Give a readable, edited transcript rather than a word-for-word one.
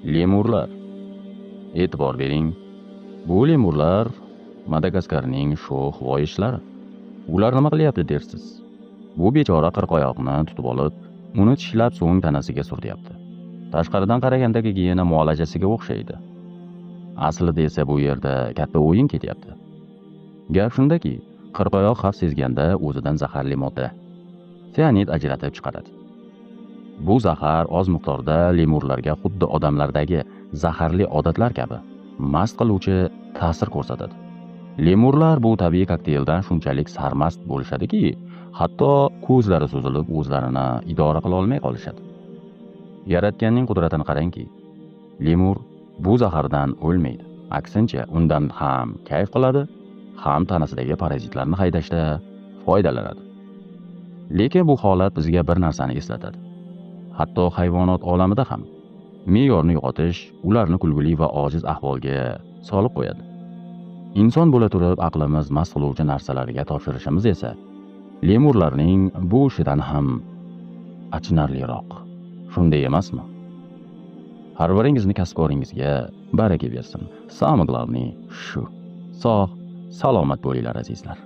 Lemurlar. E'tibor bering. Bu lemurlar Madagaskarning sho'x voyishlari. Ular nima qilyapti dersiz? Bu bechora qirqoyoqni tutib olib, uni tishlab so'ng tanasiga surtyapti. Tashqaridan qaraganda gigiyena muolajasiga o'xshaydi. Aslida esa bu yerda katta o'yin ketyapti. Gap shundaki, qirqoyoq xavf sezganda o'zidan zaharli modda sianid ajratib chiqaradi. Bu zahar oz miqdorda lemurlarga xuddi odamlardagi zaharli odatlar kabi mast qiluvchi ta'sir ko'rsatadi. Lemurlar bu tabiiy kokteyldan shunchalik sarmast bo'lishadiki, hatto ko'zlari suzilib o'zlarini idora qila olmay qolishadi. Yaratganning qudratini qarangki, lemur bu zahardan o'lmaydi. Aksincha, undan ham kayf qiladi, ham tanasidagi parazitlarni haydashda foydalanadi. Lekin bu holat bizga bir narsani eslatadi. Hatto hayvonot olamida ham me'yorni yo'qotish ularni kulgili va ojiz ahvolga solib qo'yadi. Inson bo'la turib aqlimiz mast qiluvchi narsalarga topshirishimiz esa lemurlarning bu ishidan ham achinarliroq. Shunday emasmi? Har biringizni kasb-koringizga baraka bersin. Самое главное shu. Sog', salomat bo'linglar azizlar.